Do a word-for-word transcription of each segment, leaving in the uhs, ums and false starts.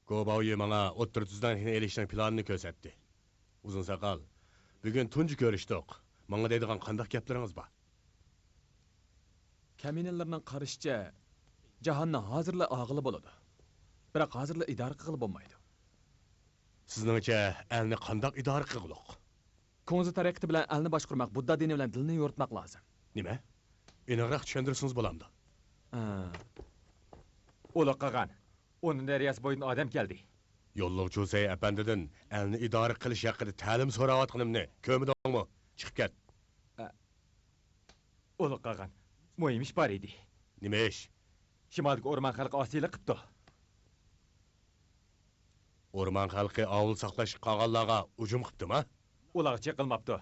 گوباۋيۈ ماڭا ئوتتۇرا تۈزلەڭلىكنى ئېلىشنىڭ پىلانىنى كۆرسەتتى. ئۇزۇن ساقال، بۈگۈن تۇنجى كۆرۈشتۇق. ماڭا دەيدىغان قانداق گەپلىرىڭىز بار؟ كەمىنىلەرنىڭ قارىشىچە، جاھاننى ھازىرلا ئالغىلى بولىدۇ. بىراق ھازىرلا ئىدارە قىلغىلى بولمايدۇ. سىزنىڭچە، ئەلنى قانداق ئىدارە قىلغۇلۇق؟ كۇڭزى تەرەققىتى بىلەن ئەلنى باشقۇرماق، بۇددا دىنى بىلەن دىلنى يورۇتماق لازىم. نېمە؟ ئېنىقراق چۈشەندۈرسىڭىز بولامدۇ؟ ھە. ئۇلۇغ قاغان، ئۇنىڭ دەرياسى بويىدىن ئادەم كەلدى. يوللۇق چۇسەي ئەپەندىدىن ئەلنى ئىدارە قىلىش ھەققىدە تەلىم سوراۋاتقىنىمنى كۆرمىدىڭمۇ؟ چىقىپ كەت. ئە، ئۇلۇغ قاغان، مۇھىم ئىش بار ئىدى. نېمە ئىش؟ شىمالدىكى ئورمان خەلقى ئاسىيلىق قىپتۇ. ئورمان خەلقى ئاۋۇل ساقلاشقا قالغانلارغا ھۇجۇم قىپتىما؟ ئۇلارغا چېقىلماپتۇ.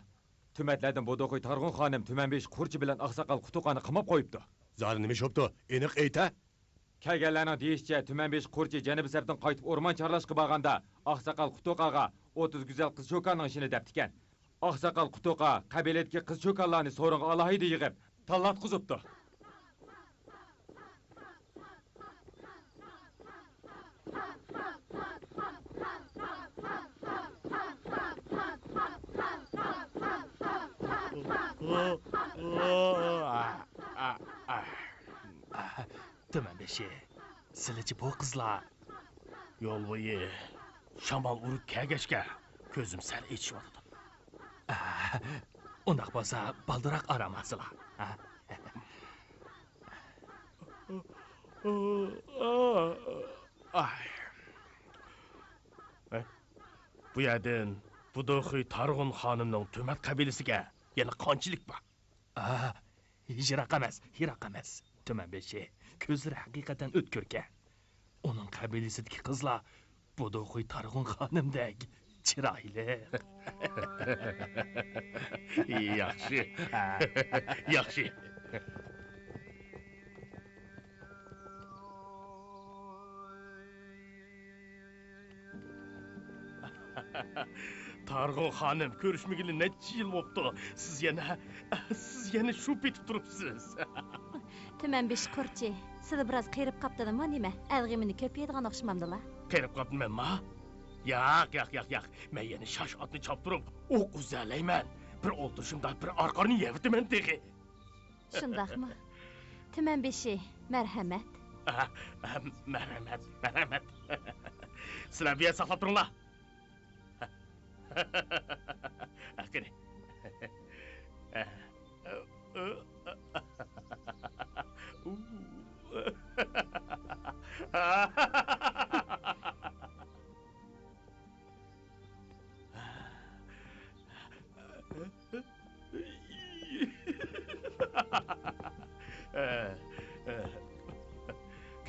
تۈمەتلەردىن بۇدۇخۇي تارغۇن خانىم تۈمەنبېشى قۇرچى بىلەن ئاقساقال قۇتۇقانى قاماپ قويۇپتۇ. زادى نېمە ئىش بوپتۇ؟ ئېنىق ئېيت-ھە! كەلگەنلەرنىڭ دېيىشىچە، تۈمەنبېشى قۇرچى جەنۇبىي سىرتتىن قايتىپ ئورمان چارلاشقا بارغاندا، ئاقساقال قۇتۇقاغا ئوتتۇز گۈزەل قىز چوكاننىڭ ئىشىنى دەپتىكەن. ئاقساقال قۇتۇقا قەبىلىدىكى قىز چوكانلارنى سورۇنغا ئالاھىدە يىغىپ، تاللاتقۇزۇپتۇ. تۈمەنبېشى، سىلىچە بۇ قىزلار؟ يول بويى شامال ئۇرۇپ كەلگەچكە، كۆزۈم سەل ئېچىشىۋاتىدۇ. ئۇنداق بولسا، بالدۇراق ئارام ئالسىلا. ئاي. ئەي، بۇ يەردىن بۇدۇخۇي تارغۇن خانىمنىڭ تۈمەت قەبىلىسىگە يەنە قانچىلىك بار؟ ئا، يىراق ئەمەس، يىراق ئەمەس. تۈمەنبېشى، كۆزلىرى ھەقىقەتەن ئۆتكۈركەن. ئۇنىڭ قەبىلىسىدىكى قىزلار بۇدۇخۇي تارغۇن خانىمدەك چىرايلىق. ياخشى. ياخشى. تارغۇن خانىم، كۆرۈشمىگىلى نەچچە يىل بوپتۇ. سىز يەنە، سىز يەنە شۇ پېتىپ تۇرۇپسىز. تۈمەنبېشى قۇرچى، سىلى بىراز قېرىپ قاپتىدىما نېمە؟ ئەل غېمىنى كۆپ يەيدىغان ئوخشىمامدىلا؟ قېرىپ قاپتىمەنما؟ ياق، ياق، ياق، ياق. مەن يەنە شاش ئاتنى چاپتۇرۇپ، ئوق ئۈزەلەيمەن. بىر ئولتۇرۇشۇمدا بىر ئارقارنى يەۋېتىمەن تېخى. شۇنداقمۇ؟ تۈمەنبېشى، مەرھەمەت. ئە، ئە، مەرھەمەت، مەرھەمەت. سىلەر بۇ يەردە ساقلاپ تۇرۇڭلار. قېنى.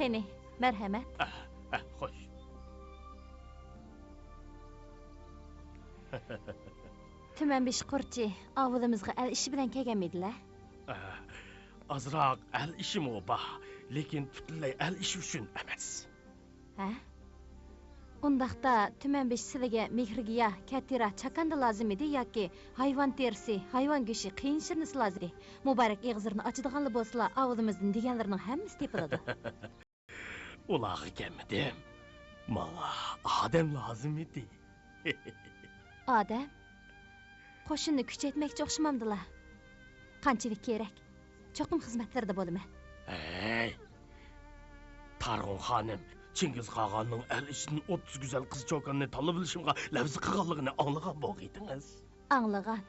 قېنى، مەرھەمەت. ئە، ئە، خوش. تۈمەنبېشى قۇرچى ئاۋۇلىمىزغا ئەل ئىشى بىلەن كەلگەنمىدىلە؟ ئە، ئازراق ئەل ئىشىمۇ بار، لېكىن پۈتۈنلەي ئەل ئىشى ئۈچۈن ئەمەس. ھە؟ ئۇنداقتا تۈمەنبېشى سىلىگە مېھرىگىياھ، كەتىرا، چاكاندا لازىم ئىدى ياكى ھايۋان تېرىسى، ھايۋان گۆشى، قېيىن شىرنىسى لازىم ئىدى؟ مۇبارەك ئېغىزلىرىنى ئاچىدىغانلا بولسىلا، ئاۋۇلىمىزدىن دېگەنلىرىنىڭ ھەممىسى تېپىلىدۇ. ئۇلارغا كەلمىدىم. ماڭا ئادەم لازىم ئىدى. ئادەم؟ قوشۇننى كۈچەيتمەكچى ئوخشىمامدىلا؟ قانچىلىك كېرەك؟ چوقۇم خىزمەتلىرىدە بولىمەن. ھەي! تارغۇن خانىم، چىڭگىز قاغاننىڭ ئەل ئىچىدىن ئوتتۇز گۈزەل قىز چوكاننى تاللىۋېلىشىمغا لەۋزە قىلغانلىقىنى ئاڭلىغان بولغىيدىڭىز. ئاڭلىغان.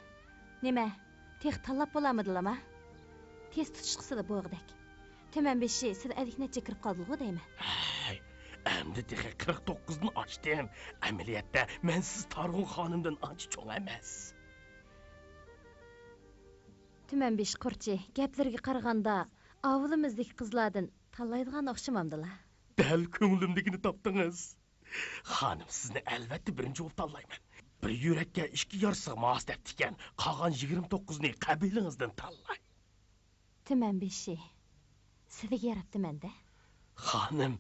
نېمە، تېخى تاللاپ بولالمىدىلىما؟ تېز تۇتۇشقىسىلا بوغدەك. تۈمەنبېشى، سىلى ئەللىك نەچچە كىرىپ قالدىغۇ دەيمەن. ھەي، ئەمدى تېخى قىرىق توققۇزدىن ئاشتىم. ئەمەلىيەتتە مەن سىز تارغۇن خانىمدىن ئانچە چوڭ ئەمەس. تۈمەنبېشى قۇرچى، گەپلىرىگە قارىغاندا، ئاۋۇلىمىزدىكى قىزلاردىن تاللايدىغان ئوخشىمامدىلا؟ دەل كۆڭلۈمدىكىنى تاپتىڭىز. خانىم، سىزنى ئەلۋەتتە بىرىنچى بولۇپ تاللايمەن. بىر يۈرەككە ئىككى يار سىغماس دەپتىكەن، قالغان يىگىرمە توققۇزنى قەبىلىڭىزدىن تاللاڭ. تۈمەنبېشى، سىلىگە ياراپتىمەن-دە. خانىم،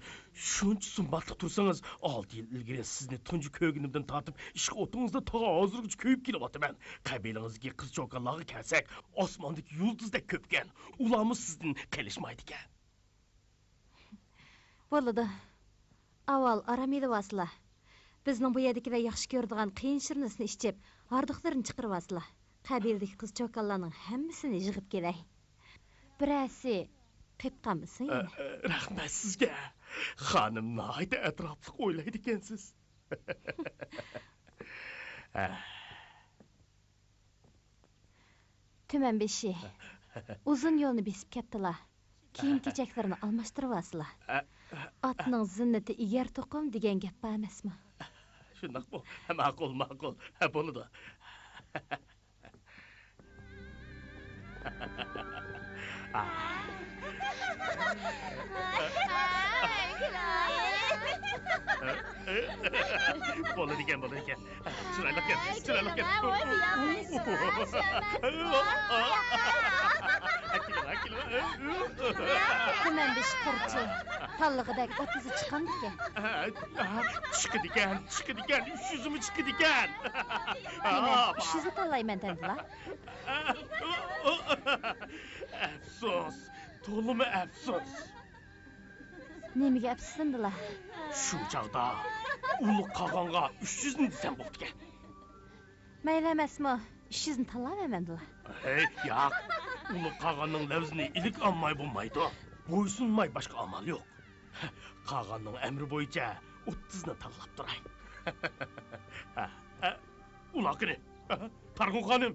شۇنچە سۇمباتلىق تۇرسىڭىز، ئالتە يىل ئىلگىرى سىزنى تۇنجى كۆرگىنىمدىن تارتىپ ئىشق ئوتىڭىزدا تا ھازىرغىچە كۆيۈپ كېلىۋاتىمەن. قەبىلىڭىزدىكى قىز چوكانلارغا كەلسەك، ئاسماندىكى يۇلتۇزدەك كۆپكەن، ئۇلارمۇ سىزدىن قېلىشمايدىكەن. بولىدۇ. ئاۋۋال ئارام ئېلىۋالسىلا. بىزنىڭ بۇ يەردىكىلەر ياخشى كۆرىدىغان قېيىن شىرنىسىنى ئىچىپ، ھاردۇقلىرىنى چىقىرىۋالسىلا. قەبىلىدىكى قىز-چوكانلارنىڭ ھەممىسىنى يىغىپ كېلەي. بىرەرسى قېلىپ قالمىسۇن يەنە. ئە، ئە، رەھمەت سىزگە. خانىم ناھايىتى ئەتراپلىق ئويلايدىكەنسىز. تۈمەن بېشى، ئۇزۇن يولنى بېسىپ كەپتىلا. كىيىم-كېچەكلىرىنى ئالماشتۇرۇۋالسىلا. ئاتنىڭ زىننىتى ئېگەر توقۇم دېگەن گەپ بار ئەمەسمۇ؟ شۇنداقمۇ؟ ماقۇل، ماقۇل. بولىدۇ. بولىدىكەن، بولىدىكەن. چىرايلىق گەپ، چىرايلىق گەپ. تۈمەن بېشى قۇرچى، تاللىغۇدەك ئوتتۇزى چىققاندىكەن. چىقىدىكەن، چىقىدىكەن، ئۈچ يۈزىمۇ چىقىدىكەن. مېنى ئۈچ يۈزنى تاللايمەن دەمدىلا. ئەپسۇس، تولىمۇ ئەپسۇس. نېمىگە ئەپسۇسلىنىدىلا؟ شۇ چاغدا ئۇلۇغ قاغانغا ئۈچ يۈزنى دېسەم بوپتىكەن. مەيلى ئەمەسمۇ، ئۈچ يۈزنى تاللاۋەرمەمدىلا. ھەي، ياق. ئۇلۇغ قاغاننىڭ لەۋزىنى ئىلىك ئالماي بولمايدۇ. بويسۇنماي باشقا ئامال يوق. قاغاننىڭ ئەمرى بويىچە ئوتتۇزنى تاللاپ تۇراي. ھە، ھە، ئۇلار قېنى؟ تارغۇن خانىم!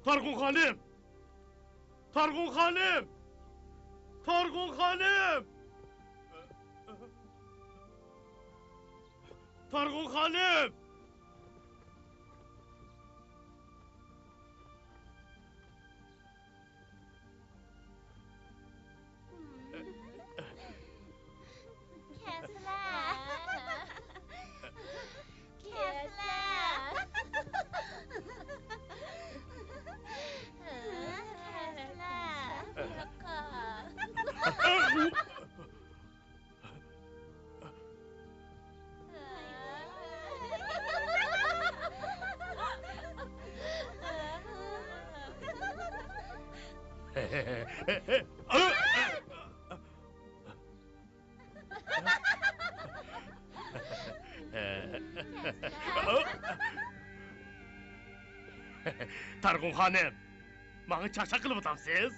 تارغۇن خانىم! تارغۇن خانىم! تارغۇن خانىم! تارغۇن خانىم! كەلسىلە. كەلسىلە. كەلسىلە. تارغۇن خانىم، ماڭا چاقچاق قىلىۋاتامسىز؟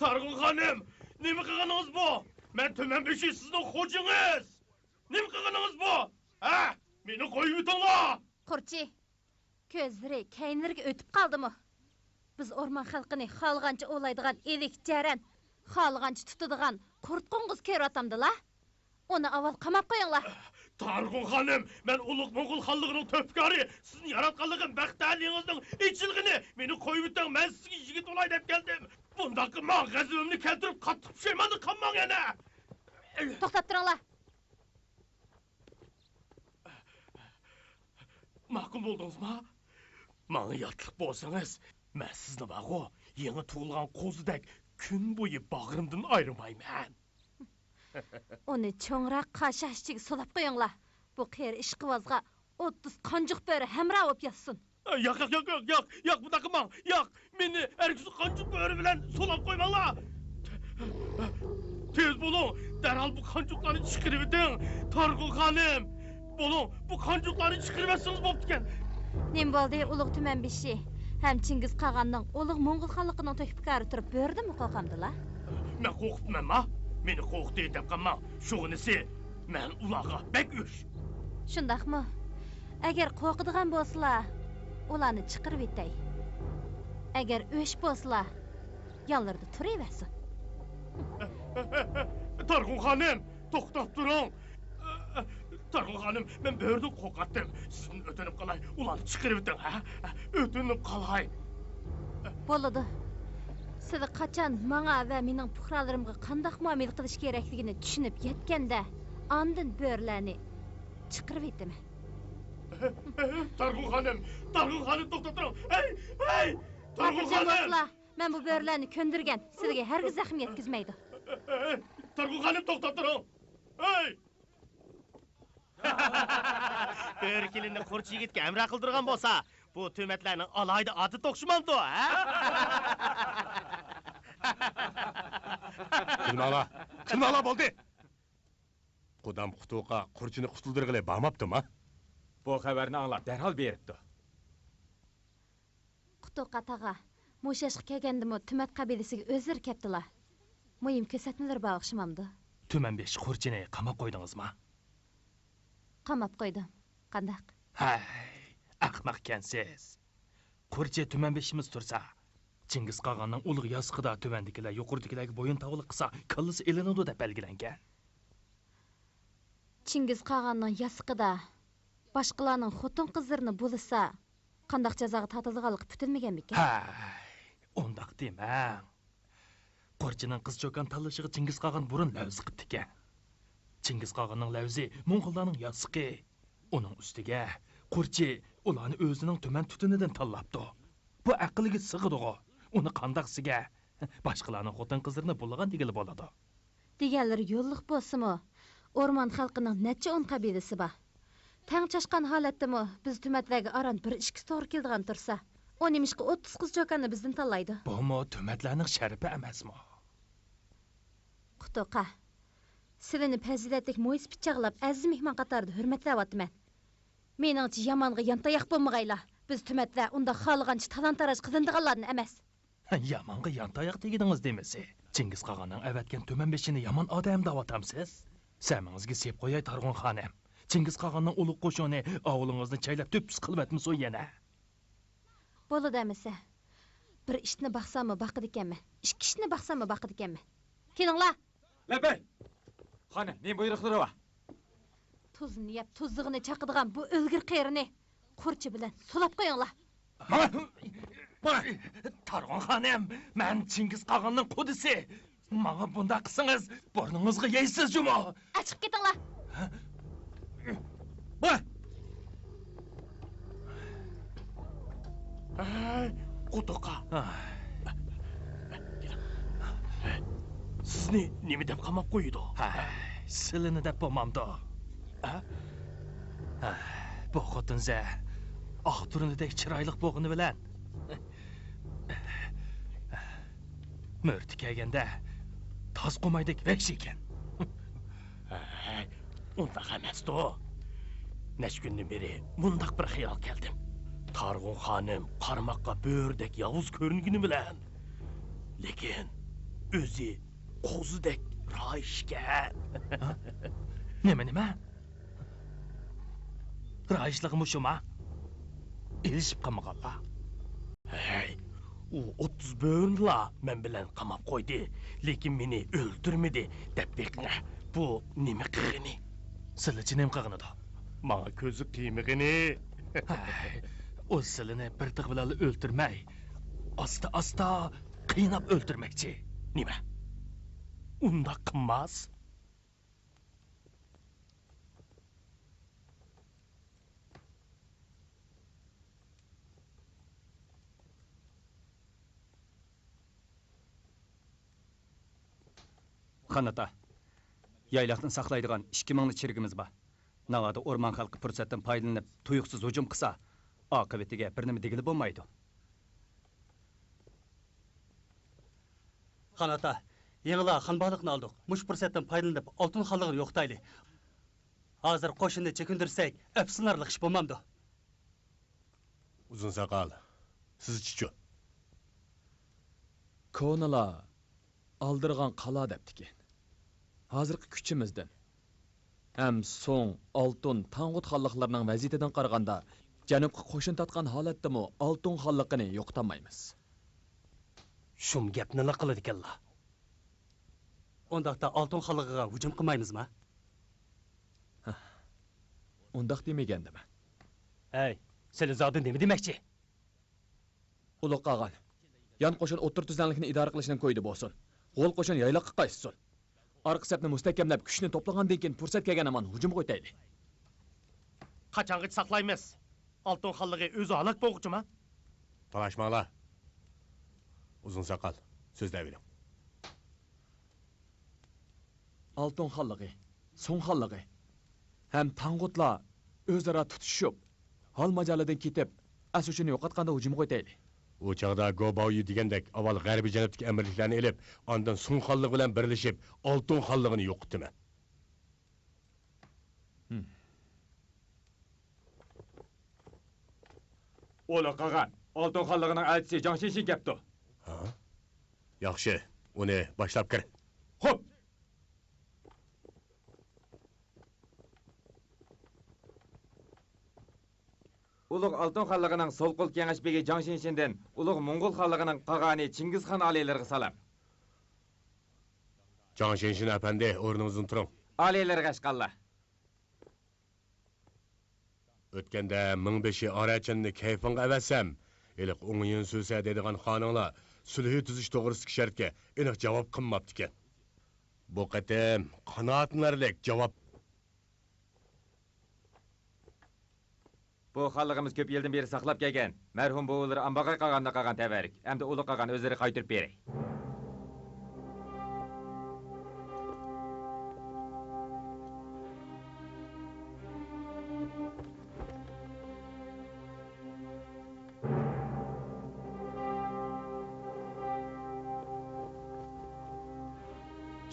تارغۇن خانىم، نېمە قىلغىنىڭىز بۇ؟ مەن تۈمەن بېشى سىزنىڭ خوجىڭىز. نېمە قىلغىنىڭىز بۇ؟ ھە؟ مېنى قويۇۋېتىڭلار! قۇرچى، كۆزلىرى كەينىلىرىگە ئۆتۈپ قالدىمۇ؟ بىز ئورمان خەلقىنى خالىغانچە ئوۋلايدىغان ئېلىك جەرەن، خالىغانچە تۇتىدىغان قۇرت قوڭغۇز كۆرۈۋاتامدىلا؟ ئۇنى ئاۋۋال قاماپ قويۇڭلار. تارغۇن خانىم، مەن ئۇلۇغ موڭغۇل خانلىقىنىڭ تۆھپىكارى، سىزنى ياراتقانلىقىم بەخت تەلىيىڭىزنىڭ ئېچىلغىنى. مېنى قويۇۋېتىڭ، مەن سىزگە يىگىت بولاي دەپ كەلدىم. بۇنداق قىلماڭ، غەزىپىمنى كەلتۈرۈپ قاتتىق پۇشايماندا قالماڭ يەنە. توختاپ تۇرۇڭلار. ماقۇل بولدىڭىزما؟ ماڭا ياتلىق بولسىڭىز، مەن سىزنى بارغۇ، يېڭى تۇغۇلغان قوزىدەك كۈن بويى باغرىمدىن ئايرىمايمەن. ئۇنى چوڭراق قاشا ئىچىگە سولاپ قويۇڭلار. بۇ قېرى ئىشقىۋازغا ئوتتۇز قانجۇق بۆرە ھەمراھ بولۇپ ياتسۇن. ياق، ياق، ياق، ياق، ياق، ياق، بۇنداق قىلماڭ، ياق. مېنى ھەرگىز قانجۇق بۆرە بىلەن سولاپ قويماڭلار. تېز بولۇڭ، دەرھال بۇ قانجۇقلارنى چىقىرىۋېتىڭ، تارغۇن خانىم. بولۇڭ، بۇ قانجۇقلارنى چىقىرىۋەتسىڭىز بوپتىكەن. نېمە بولدى، ئۇلۇغ تۈمەن بېشى ھەم چىڭگىز قاغاننىڭ ئۇلۇغ موڭغۇل خانلىقىنىڭ تۆھپىكارى تۇرۇپ بۆرىدىنمۇ قورقامدىلا؟ مەن قورقۇپتىمەنما؟ مېنى قورقۇتتى دەپ قالماڭ. شۇغىنىسى، مەن ئۇلارغا بەك ئۆچ. شۇنداقمۇ؟ ئەگەر قورقىدىغان بولسىلا، ئۇلارنى چىقىرىۋېتەي. ئەگەر ئۆچ بولسىلا، يانلىرىدا تۇرۇۋەرسۇن. تارغۇن خانىم، توختاپ تۇرۇڭ. تارغۇن خانىم، مەن بۆرىدىن قورقاتتىم. سىزدىن ئۆتۈنۈپ قالاي، ئۇلارنى چىقىرىۋېتىڭ، ھە؟ ئۆتۈنۈپ قالاي. بولىدۇ. سىلى قاچان ماڭا ۋە مېنىڭ پۇقرالىرىمغا قانداق مۇئامىلە قىلىش كېرەكلىكىنى چۈشىنىپ يەتكەندە، ئاندىن بۆرىلەرنى چىقىرىۋېتىمەن. تارغۇن خانىم، تارغۇن خانىم، توختاپ تۇرۇڭ. ھەي، ھەي، تارغۇن خانىم! مەن بۇ بۆرىلەرنى كۆندۈرگەن، سىلىگە ھەرگىز زەخىم يەتكۈزمەيدۇ. تارغۇن خانىم، توختاپ تۇرۇڭ! ھەي! بۆرە كېلىننى قۇرچى يىگىتكە ھەمراھ قىلدۇرغان بولسا، بۇ تۆمەتلەرنىڭ ئالاھىدە ئادىتى ئوخشىمامدۇ، ھە؟ قىلماڭلار، قىلماڭلار، بولدى! قۇدام قۇتۇقا قۇرچىنى قۇتۇلدۇرغىلى بارماپتىما؟ بۇ خەۋەرنى ئاڭلاپ دەرھال بېرىپتۇ. قۇتۇقا تاغا، مۇشۇ ياشقا كەلگەندىمۇ تۈمەت قەبىلىسىگە ئۆزلىرى كەپتىلا. مۇھىم كۆرسەتمىلىرى بار ئوخشىمامدۇ؟ تۈمەن بېشى قۇرچىنى قاماپ قويدىڭىزما؟ قاماپ قويدۇم. قانداق؟ ھەي، ئەخمەقكەنسىز. قۇرچى تۈمەن بېشىمىز تۇرسا، چىڭگىز قاغاننىڭ ئۇلۇغ ياسىقىدا تۆۋەندىكىلەر يۇقىرىدىكىلەرگە بويۇن تاۋىلىق قىلسا، كاللىسى ئېلىنىدۇ دەپ بەلگىلەنگەن. چىڭگىز قاغاننىڭ ياسىقىدا باشقىلارنىڭ خوتۇن-قىزلىرىنى بۇلىسا، قانداق جازاغا تارتىلىدىغانلىقى پۈتۈلمىگەنمىكىن؟ ھەي، ئۇنداق دېمەڭ. قۇرچىنىڭ قىز-چوكان تاللىشىغا چىڭگىز قاغان بۇرۇن لەۋز قىپتىكەن. چىڭگىز قاغاننىڭ لەۋزى موڭغۇللارنىڭ ياسىقى. ئۇنىڭ ئۈستىگە قۇرچى ئۇلارنى ئۆزىنىڭ تۈمەن تۈتۈنىدىن تاللاپتۇ. بۇ ئەقىلگە سىغىدىغۇ؟ ئۇنى قانداقسىگە باشقىلارنىڭ خوتۇن-قىزلىرىنى بۇلىغان دېگىلى بولىدۇ؟ دېگەنلىرى يوللۇق بولسىمۇ، ئورمان خەلقىنىڭ نەچچە ئون قەبىلىسى بار. تەڭ چاشقان ھالەتتىمۇ بىز تۈمەتلەرگە ئاران بىر ئىككىسى توغرا كېلىدىغان تۇرسا، ئۇ نېمىشقا ئوتتۇز قىز-چوكاننى بىزدىن تاللايدۇ؟ بۇمۇ تۈمەتلەرنىڭ شەرىپى ئەمەسمۇ؟ قۇتۇقا، سىلىنى پەزىلەتلىك مويسىپىت چاغلاپ ئەزىز مېھمان قاتارىدا ھۆرمەتلەۋاتىمەن. مېنىڭچە يامانغا يانتاياق بولمىغايلا، بىز تۈمەتلەر ئۇنداق خالىغانچە تالان-تاراج قىلىنىدىغانلاردىن ئەمەس. يامانغا يانتاياق دېگىنىڭىز نېمىسى؟ چىڭگىز قاغاننىڭ ئەۋەتكەن تۈمەن بېشىنى يامان ئادەم دەۋاتامسىز؟ سەمىڭىزگە سېپ قوياي، تارغۇن خانىم. چىڭگىز قاغاننىڭ ئۇلۇغ قوشۇنى ئاۋۇلىڭىزنى چەيلەپ تۈپتۈز قىلىۋەتمىسۇن يەنە. بولىدۇ ئەمىسە. بىر ئىتنى باقساممۇ باقىدىكەنمەن، ئىككى ئىتنى باقساممۇ باقىدىكەنمەن. كېلىڭلار! لەببەي! خانىم، نېمە بۇيرۇقلىرى بار؟ تۇزىنى يەپ تۇزلۇقىنى چاقىدىغان بۇ ئۆلگۈر قېرىنى قۇرچى بىلەن سولاپ قويۇڭلار. ماڭا! ماڭا! تارغۇن خانىم، مەن چىڭگىز قاغاننىڭ قۇدىسى. ماڭا بۇنداق قىلسىڭىز، بۇرنىڭىزغا يەيسىز جۇمۇ! ئەچىقىپ كېتىڭلار! بار! ھەي، قۇتۇقا! سىزنى نېمە دەپ قاماپ قويىدۇ؟ ھەي، سىلىنى دەپ بولمامدۇ؟ ھە؟ ھە، بۇ خوتۇنزە ئاق تۇرنىدەك چىرايلىق بولغىنى بىلەن، مۆرىتى كەلگەندە تاز قومايدەك ۋەھشىيكەن. ھەي، ئۇنداق ئەمەستۇ. نەچچە كۈندىن بېرى مۇنداق بىر خىيال كەلدىم. تارغۇن خانىم قارىماققا بۆرىدەك ياۋۇز كۆرۈنگىنى بىلەن، لېكىن ئۆزى قوزىدەك رايىشكەن. ھە؟ نېمە، نېمە؟ رايىشلىقى مۇشۇما؟ ئېلىشىپ قالمىغانلا؟ ھەي، ئۇ ئوتتۇز بۆرىنىلا مەن بىلەن قاماپ قويدى، لېكىن مېنى ئۆلتۈرمىدى، دەپ بېقىڭە، بۇ نېمە قىلغىنى؟ سىلىچە نېمە قىلغىنىدۇ؟ ماڭا كۆزى قىيمىغىنى. ھەي، ئۇ سىلىنى بىر تىغ بىلەنلا ئۆلتۈرمەي، ئاستا-ئاستا قىيناپ ئۆلتۈرمەكچى. نېمە؟ ئۇنداق قىلماس؟ خان ئاتا، يايلاقنى ساقلايدىغان ئىككى مىڭلا چېرىكىمىز بار. ناۋادا ئورمان خەلقى پۇرسەتتىن پايدىلىنىپ تۇيۇقسىز ھۇجۇم قىلسا، ئاقىۋىتىگە بىر نېمە دېگىلى بولمايدۇ. خان ئاتا، يېڭىلا خان باغلىقىنى ئالدۇق. مۇشۇ پۇرسەتتىن پايدىلىنىپ ئالتۇن خانلىقىنى يوقىتايلى. ھازىر قوشۇننى چېكىندۈرسەك ئەپسۇسلىنارلىق ئىش بولمامدۇ؟ ئۇزۇن ساقال، سىزچىچۇ؟ كونىلار ئالدىرىغان قالا دەپتىكەن. ھازىرقى كۈچىمىزدىن ھەم سۇڭ، ئالتۇن، تاڭغۇت خانلىقلىرىنىڭ ۋەزىيىتىدىن قارىغاندا، جەنۇبقا قوشۇن تارتقان ھالەتتىمۇ ئالتۇن خانلىقىنى يوقىتالمايمىز. شۇم گەپنىلا قىلىدىكەنلا. ئۇنداقتا ئالتۇن خانلىقىغا ھۇجۇم قىلمايمىزما؟ ھە، ئۇنداق دېمىگەندىمەن. ھەي، سىلى زادى نېمە دېمەكچى؟ ئۇلۇغ قاغان، يان قوشۇن ئوتتۇرا تۈزلەڭلىكنى ئىدارە قىلىشنىڭ كويىدا بولسۇن. غول قوشۇن يايلاققا قايسىسۇن. ئارقا سەپنى مۇستەھكەملەپ، كۈچنى توپلىغاندىن كېيىن پۇرسەت كەلگەن ھامان ھۇجۇمغا ئۆتەيلى. قاچانغىچە ساقلايمىز؟ ئالتۇن خانلىقى ئۆزى ھالاك بولغۇچىما؟ تالاشماڭلار. ئۇزۇن ساقال، سۆزلەۋېلىڭ. ئالتۇن خانلىقى، سۇڭ خانلىقى ھەم تاڭغۇتلار ئۆزئارا تۇتۇشۇشۇپ، ھال ماجالىدىن كېتىپ، ئەسلى شۇنى يوقاتقاندا ھۇجۇمغا ئۆتەيلى. ئۇ چاغدا گو باۋيۈ دېگەندەك ئاۋۋال غەربىي جەنۇبتىكى ئەمىرلىكلەرنى ئېلىپ، ئاندىن سۇڭ خانلىقى بىلەن بىرلىشىپ، ئالتۇن خانلىقىنى يوقىتىمەن. ھىم. ئۇلۇغ قاغان، ئالتۇن خانلىقىنىڭ ئەلچىسى جاڭ شىنشىن كەپتۇ. ھا؟ ياخشى، ئۇنى باشلاپ كىر. خوپ! ئۇلۇغ ئالتۇن خانلىقىنىڭ سول قول كېڭەش بېگى جاڭ شىنشىندىن ئۇلۇغ موڭغۇل خانلىقىنىڭ قاغانى چىڭگىزخان ئالىيلىرىغا سالام. جاڭ شىنشىن ئەپەندى، ئورنىڭىزدىن تۇرۇڭ. ئالىيلىرىغا ئەشقاللا. ئۆتكەندە مىڭبېشى ئارەچىننى كەيپىڭغا ئەۋەتسەم، ھېلىقى ئوڭيۈن سۈسە دەيدىغان خانىڭلار سۈلھى تۈزۈش توغرىسىدىكى شەرتكە ئېنىق جاۋاب قىلماپتىكەن. بۇ قېتىم قانائەتلىنەرلىك جاۋاب. بۇ خانلىقىمىز كۆپ يىلدىن بېرى ساقلاپ كەلگەن مەرھۇم بوۋىلىرى ئامباغاي قاغاندىن قالغان تەۋەررۈك. ئەمدى ئۇلۇغ قاغان ئۆزلىرى قايتۇرۇپ بېرەي.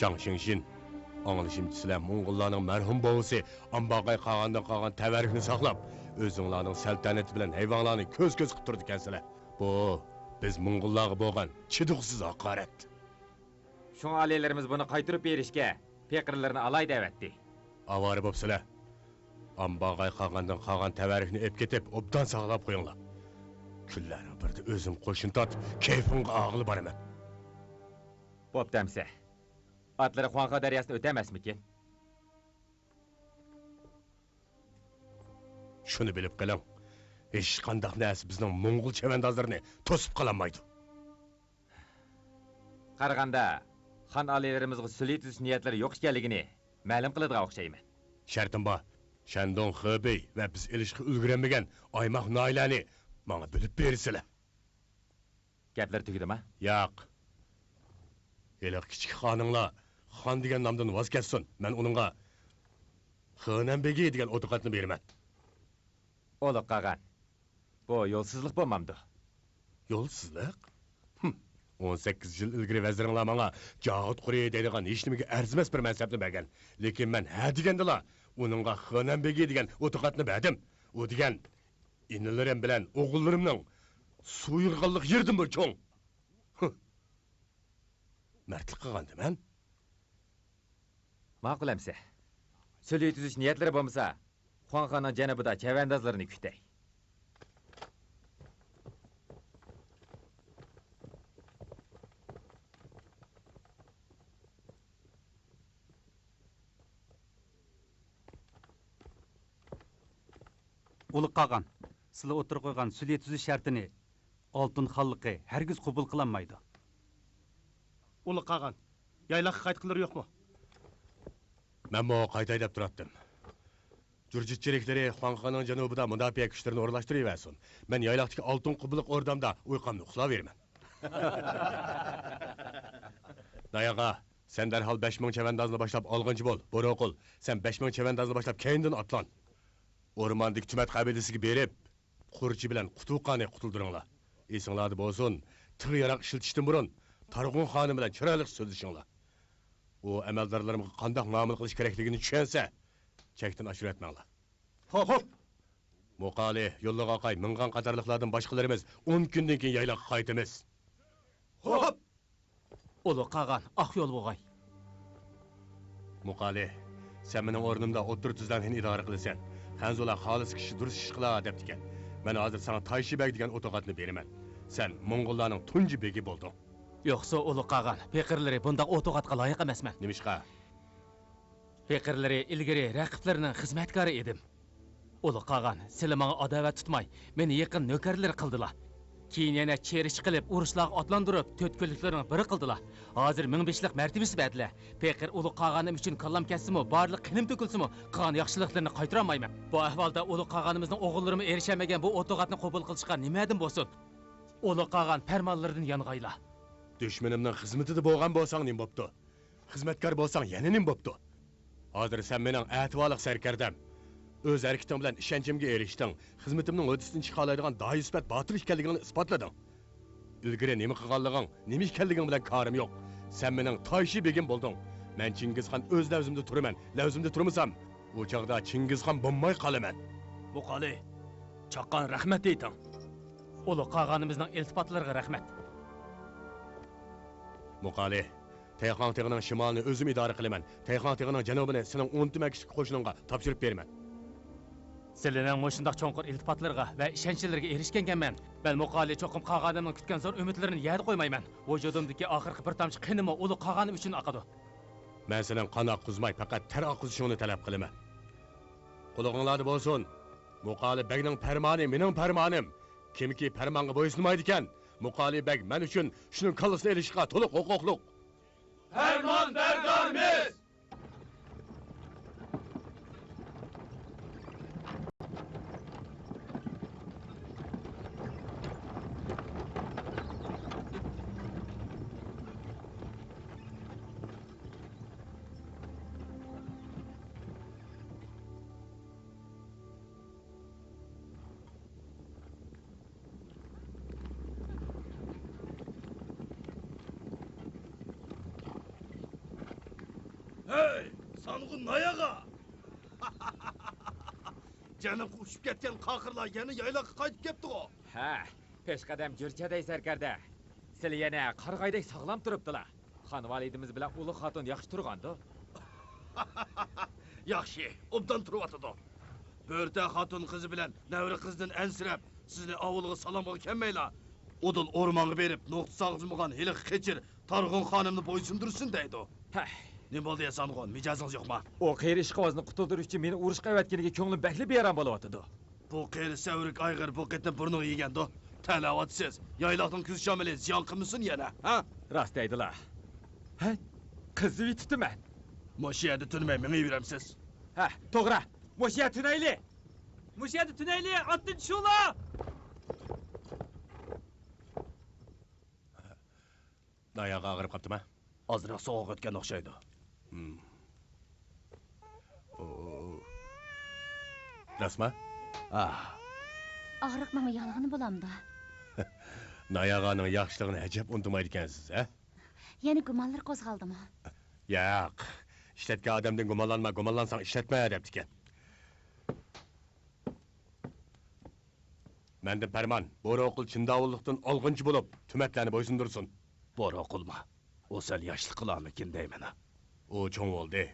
جاڭ شىڭشىن، ئاڭلىشىمچە، سىلەر موڭغۇللارنىڭ مەرھۇم بوۋىسى ئامباغاي قاغاندىن قالغان تەۋەررۈكنى ساقلاپ، ئۆزۈڭلارنىڭ سەلتەنىتى بىلەن ھەيۋەڭلارنى كۆز-كۆز قىلىپ تۇرىدىكەنسىلەر. بۇ، بىز موڭغۇللارغا بولغان چىدىغۇسىز ھاقارەت. شۇڭا ئالىيلىرىمىز بۇنى قايتۇرۇپ بېرىشكە، پېقىرلىرىنى ئالاي دەۋەتتى. ئاۋارە بوپسىلەر. ئامباغاي قاغاندىن قالغان تەۋەررۈكنى ئېلىپ كېتىپ، ئوبدان ساقلاپ قويۇڭلار. كۈنلەرنىڭ بىرىدە ئۆزۈم قوشۇن تارتىپ، كەيپىڭغا ئاغىلى بارىمەن. بوپتۇ ئەمسە. ئاتلىرى خۇاڭخې دەرياسىنى ئۆتەلمەسمىكىن؟ شۇنى بىلىپ قېلىڭ، ھېچقانداق نەرسە بىزنىڭ موڭغۇل چەۋەندازلىرىنى توسۇپ قالالمايدۇ. قارىغاندا، خان ئالىيلىرىمىزغا سۈلھى تۈزۈش نىيەتلىرى يوق ئىكەنلىكىنى مەلۇم قىلىدىغان ئوخشايمەن. شەرتىم بار، شەندۇڭ، خېبېي ۋە بىز ئېلىشقا ئۈلگۈرەلمىگەن ئايماق ناھىيەلەرنى ماڭا بۆلۈپ بېرىسىلەر. گەپلىرى تۈگىدىما؟ ياق. ھېلىقى كىچىك خانىڭلار خان دېگەن نامدىن ۋاز كەچسۇن، مەن ئۇنىڭغا خېنەن بېگى دېگەن ئوتاق ئاتنى بېرىمەن. ئۇلۇغ قاغان، بۇ يولسىزلىق بولمامدۇ؟ يولسىزلىق؟ ھىم. ئون سەككىز يىل ئىلگىرى ۋەزىرىڭلار ماڭا جاغۇت قۇرى دەيدىغان ھېچنېمىگە ئەرزىمەس بىر مەنسەپنى بەرگەن. لېكىن مەن ھە دېگەندىلا ئۇنىڭغا خېنەن بېگى دېگەن ئوتاق ئاتنى بەردىم. ئۇ دېگەن ئىنىلىرىم بىلەن ئوغۇللىرىمنىڭ سۇيۇرغانلىق يېرىدىنمۇ چوڭ. ھىم. مەردلىك قىلغاندىمەن. ماقۇل ئەمسە. سۈلھى تۈزۈش نىيەتلىرى بولمىسا، خۇاڭخېنىڭ جەنۇبىدا چەۋەندازلىرىنى كۈتەي. ئۇلۇغ قاغان، سىلەر ئوتتۇرىغا قويغان سۈلھى تۈزۈش شەرتىنى ئالتۇن خانلىقى ھەرگىز قوبۇل قىلالمايدۇ. ئۇلۇغ قاغان، يايلاققا قايتقۇلىرى يوقمۇ؟ مەنمۇ قايتاي دەپ تۇراتتىم. جۇرجىت چېرىكلىرى خۇاڭخېنىڭ جەنۇبىدا مۇداپىئە كۈچلىرىنى ئورۇنلاشتۇرۇۋەرسۇن. مەن يايلاقتىكى ئالتۇن قۇبلۇق ئوردامدا ئۇيقۇمنى ئۇخلاۋېرىمەن. ناياغا، سەن دەرھال بەش مىڭ چەۋەندازنى باشلاپ ئالغۇنچى بول، بوروقۇل. سەن بەش مىڭ چەۋەندازنى باشلاپ كەينىدىن ئاتلان. ئورماندىكى تۈمەت قەبىلىسىگە بېرىپ، قۇرچى بىلەن قۇتۇقانى قۇتۇلدۇرۇڭلار. ئېسىڭلاردا بولسۇن، تىغ ياراغ ئىشلىتىشتىن بۇرۇن تارغۇن خانىم بىلەن چىرايلىق سۆزلىشىڭلار. ئۇ ئەمەلدارلىرىمغا قانداق مۇئامىلە قىلىش كېرەكلىكىنى چۈشەنسە، چەكتىن ئاشۇرۇۋەتمەڭلار. خوپ، خوپ. مۇقالى، يوللۇق ئاقاي، مىڭغان قاتارلىقلاردىن باشقىلىرىمىز ئون كۈندىن كېيىن يايلاققا قايتىمىز. خوپ. ئۇلۇغ قاغان، ئاق يول بوغاي. مۇقالى، سەن مېنىڭ ئورنۇمدا ئوتتۇرا تۈزلەڭنى ئىدارە قىلىسەن. خەنزۇلار خالىسا كىشى دۇرۇس ئىش قىلا دەپتىكەن. مەن ھازىر ساڭا تايشى بەگ دېگەن ئوتاق ئاتنى بېرىمەن. سەن موڭغۇللارنىڭ تۇنجى بېگى بولدۇڭ. يوقسۇ، ئۇلۇغ قاغان، پېقىرلىرى بۇنداق ئوتاق ئاتقا لايىق ئەمەسمەن. نېمىشقا؟ پېقىرلىرى ئىلگىرى رەقىبلىرىنىڭ خىزمەتكارى ئىدىم. ئۇلۇغ قاغان، سىلى ماڭا ئاداۋەت تۇتماي، مېنى يېقىن نۆكەرلىرى قىلدىلا. كېيىن يەنە چېرىش قىلىپ، ئۇرۇشلارغا ئاتلاندۇرۇپ، تۆت كۈنلۈكلىرىنىڭ بىرى قىلدىلا. ھازىر مىڭبېشىلىق مەرتىۋىسى بەردىلە. پېقىر ئۇلۇغ قاغانىم ئۈچۈن كاللام كەتسىمۇ، بارلىق قېنىم تۆكۈلسىمۇ، قىلغان ياخشىلىقلىرىنى قايتۇرالمايمەن. بۇ ئەھۋالدا ئۇلۇغ قاغانىمىزنىڭ ئوغۇللىرىمۇ ئېرىشەلمىگەن بۇ ئوتاق ئاتنى قوبۇل قىلىشقا نېمە ھەددىم بولسۇن؟ ئۇلۇغ قاغان، پەرمانلىرىدىن يانغايلا. دۈشمىنىمنىڭ خىزمىتىدە بولغان بولساڭ نېمە بوپتۇ؟ خىزمەتكار بولساڭ يەنە نېمە بوپتۇ؟ ھازىر سەن مېنىڭ ئەتىۋارلىق سەركەردەم. ئۆز ھەرىكىتىڭ بىلەن ئىشەنچىمگە ئېرىشتىڭ. خىزمىتىمنىڭ ھۆددىسىدىن چىقالايدىغان داھىي سۈپەت باتۇر ئىكەنلىكىڭنى ئىسپاتلىدىڭ. ئىلگىرى نېمە قىلغانلىقىڭ، نېمە ئىكەنلىكىڭ بىلەن كارىم يوق. سەن مېنىڭ تايشى بېگىم بولدۇڭ. مەن چىڭگىزخان ئۆز لەۋزىمدە تۇرىمەن. لەۋزىمدە تۇرمىسام، ئۇ چاغدا چىڭگىزخان بولماي قالىمەن. مۇقالى، چاققان رەھمەت دېيتىڭ. ئۇلۇغ قاغانىمىزنىڭ ئىلتىپاتلىرىغا رەھمەت. مۇقالى، تەيخاڭ تېغىنىڭ شىمالىنى ئۆزۈم ئىدارە قىلىمەن. تەيخاڭ تېغىنىڭ جەنۇبىنى سېنىڭ ئون تۈمەن كىشىلىك قوشۇنۇڭغا تاپشۇرۇپ بېرىمەن. سىلىنىڭ مۇشۇنداق چوڭقۇر ئىلتىپاتلىرىغا ۋە ئىشەنچلىرىگە ئېرىشكەنكەنمەن. مەن مۇقالى چوقۇم قاغانىمنىڭ كۈتكەن زور ئۈمىدلىرىنى يەردە قويمايمەن. ۋۇجۇدۇمدىكى ئاخىرقى بىر تامچە قېنىمۇ ئۇلۇغ قاغانىم ئۈچۈن ئاقىدۇ. مەن سېنىڭ قان ئاققۇزماي، پەقەت تەر ئاققۇزۇشۇڭنى تەلەپ قىلىمەن. قۇلىقىڭلاردا بولسۇن، مۇقالى بەگنىڭ پەرمانى مېنىڭ پەرمانىم. كىمكى پەرمانغا بويسۇنمايدىكەن، مۇقالى بەگ مەن ئۈچۈن شۇنىڭ كاللىسىنى ئېلىشقا تولۇق ھوقۇقلۇق. پەرمان بەردارمىز! ھەي، سانغۇن ناياغا! جەنۇبقا ئۇچۇپ كەتكەن قاقىرلار يەنە يايلاققا قايتىپ كەپتىغۇ؟ ھە، پېشقەدەم جۈرچەدەي سەركەردە. سىلى يەنە قارىغايدەك ساغلام تۇرۇپتىلا. خانۋالىدىمىز بىلەن ئۇلۇغ خاتۇن ياخشى تۇرغاندۇ؟ ياخشى، ئوبدان تۇرۇۋاتىدۇ. بۆرتە خاتۇن قىزى بىلەن نەۋرە قىزدىن ئەنسىرەپ، سىزنى ئاۋۇلغا سالامغا كەلمەيلا، ئۇدۇل ئورمانغا بېرىپ، نۇقتا سالغۇزمىغان ھېلىقى قېچىر تارغۇن خانىمنى بويسۇندۇرسۇن دەيدۇ. ھەھ. نېمە بولدى يا سانغۇن، مىجەزىڭىز يوقما؟ ئۇ قېرى ئىشقىۋازنى قۇتۇلدۇرۇش ئۈچۈن مېنى ئۇرۇشقا ئەۋەتكىنىگە كۆڭلۈم بەكلا بىئارام بولۇۋاتىدۇ. بۇ قېرى سەۋرىك ئايغىر بۇ قېتىم بۇرنىغا يېگەندۇ. تەلەۋاتىسىز، يايلاقنىڭ كۈز شامىلى زىيان قىلمىسۇن يەنە، ھە؟ راست دەيدىلا. ھە، قىزىۋېتىپتىمەن. مۇشۇ يەردە تۈنىمەي مېڭىۋېرەمسىز؟ ھە، توغرا. مۇشۇ يەردە تۈنەيلى. مۇشۇ يەردە تۈنەيلى، ئاتتىن چۈشۈڭلار! ئاياغى ئاغرىپ قاپتىما؟ ئازراق سوغۇق ئۆتكەن ئوخشايدۇ. ھىم. ئو، ئو، ئو. راستما؟ ئاھ. ئاغرىقنىڭمۇ يالغىنى بولامدۇ؟ ناياغانىڭ ياخشىلىقىنى ئەجەب ئۇنتۇمايدىكەنسىز، ھە؟ يەنە گۇمانلىرى قوزغالدىمۇ؟ ياق. ئىشلەتكەن ئادەمدىن گۇمانلانما، گۇمانلانساڭ ئىشلەتمە دەپتىكەن. مەندىن پەرمان، بوروقۇل چىنداۋۇللۇقتىن ئالغۇنچى بولۇپ، تۈمەتلەرنى بويسۇندۇرسۇن. بوروقۇلمۇ؟ ئۇ سەل ياشلىقىلامىكىن دەيمەن. ئۇ چوڭ بولدى.